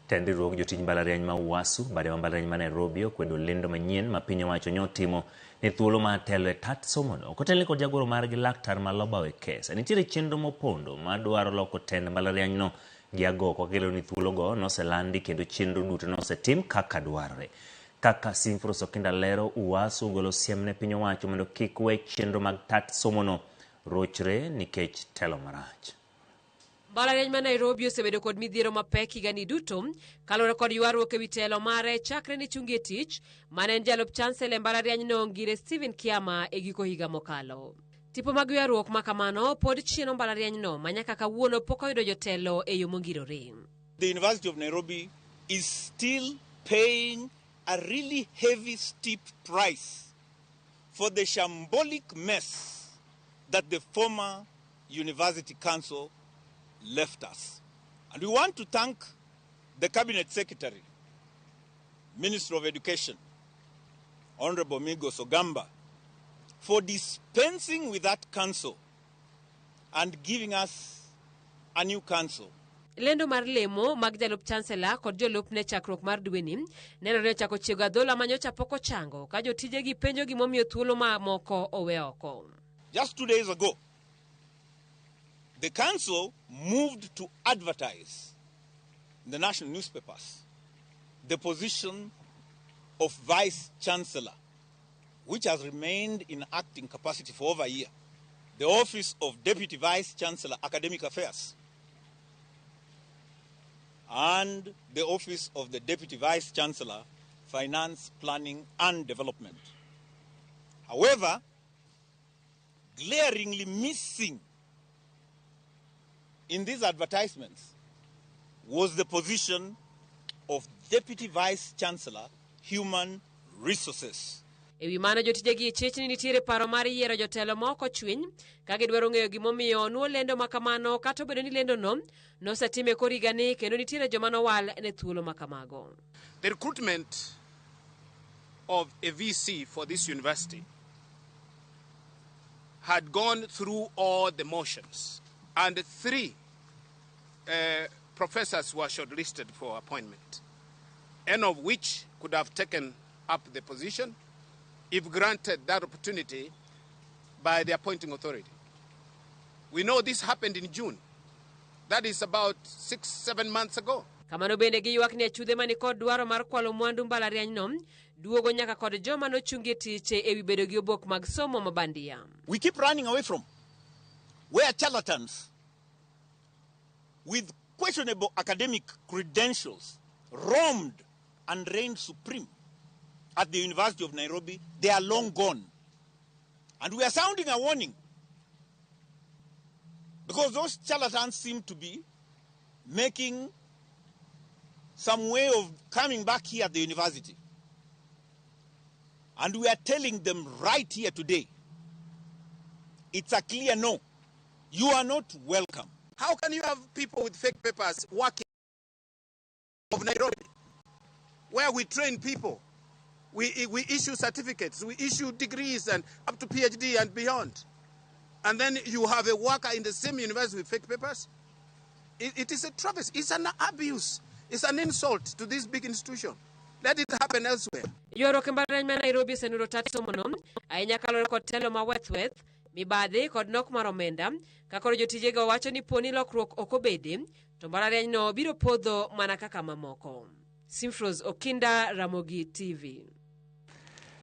Tend riwruog jotij mbalariany ma UASU, bade ma mbalariany ma Nairobi okwedo lendo manyien ma piny owacho nyotimo ne thuolo mar telo e tat somono. Kotelne kod jagoro margi Laktar Maloba Wekesa, nitiere chenro mopondo madwaro loko tend mbalarianyno gi agoko kakelo ni thuologo noselandi kendo chenro duto nosetim kaka dwarore. Kaka Simfros Okinda lero, UASU golo siem ne piny owacho mondo kik we chenro mag tat somono rochre nikech telo marach. Mbalariany ma Nairobi osebedo kod midhiero mapek higani duto kaluwore kod ywaruok ewi telo mare chakre ne chungi e tich mane en jalup chancellor e mbalarianyno Ngire Stephen Kiama e giko higa mokalo. Tipo mag ywaruok ma kamano pod chieno mbalarianyno ma nyaka kawuono pok oyudo jotelo e yo mongirore. The University of Nairobi is still paying a really heavy, steep price for the shambolic mess that the former University Council left us. And we want to thank the Cabinet Secretary, Minister of Education, Honorable Migos Ogamba, for dispensing with that council and giving us a new council. Lendo mar lemo mag jalup chancellor kod jolupne chakruok mar dweni nenore ni ochako chiego adhola ma nyocha pok ochango ka jotijegi penjo gimomiyo thuolo mamoko owe oko. Just 2 days ago, the council moved to advertise in the national newspapers the position of vice chancellor, which has remained in acting capacity for over a year, the office of deputy vice chancellor, academic affairs, and the office of the deputy vice chancellor, finance, planning, and development. However, glaringly missing in these advertisements was the position of Deputy Vice Chancellor, Human Resources. E wi mano jotijegi chich ni nitiere paro mar yiero jotelo ma ok ochwiny ka gidwaro ng'eyo gimomiyo onwo lendo ma kamano kata obedo ni lendono nosetim e kor higani kendo nitiere joma nowal ne thuolo ma kamago. The recruitment of a VC for this university had gone through all the motions, and three professors were shortlisted for appointment, any of which could have taken up the position if granted that opportunity by the appointing authority. We know this happened in June. That is about 6, 7 months ago. Kamano bende giywak ni achudhe mani kod dwaro mar kwalo mwandu mbalarianyno duogo nyaka kod joma nochungi e tich ewi bedo gi obok mag somo ma bandia. We keep running away from where charlatans with questionable academic credentials roamed and reigned supreme at the University of Nairobi. They are long gone. And we are sounding a warning because those charlatans seem to be making some way of coming back here at the university. And we are telling them right here today, it's a clear no. You are not welcome. How can you have people with fake papers working of Nairobi, where we train people? We issue certificates, we issue degrees and up to PhD and beyond. And then you have a worker in the same university with fake papers? It is a travesty. It's an abuse. It's an insult to this big institution. Let it happen elsewhere. Ywaruok e mbalariany ma Nairobi osenuro tat somono ahinya kaluwore kod telo ma weth-weth, mibadhi kod nok mar omenda ka koro jotijego wacho ni poni lokruok ok obede to mbalarianyno biro podho mana kaka mamoko. Simfros Okinda, Ramogi TV.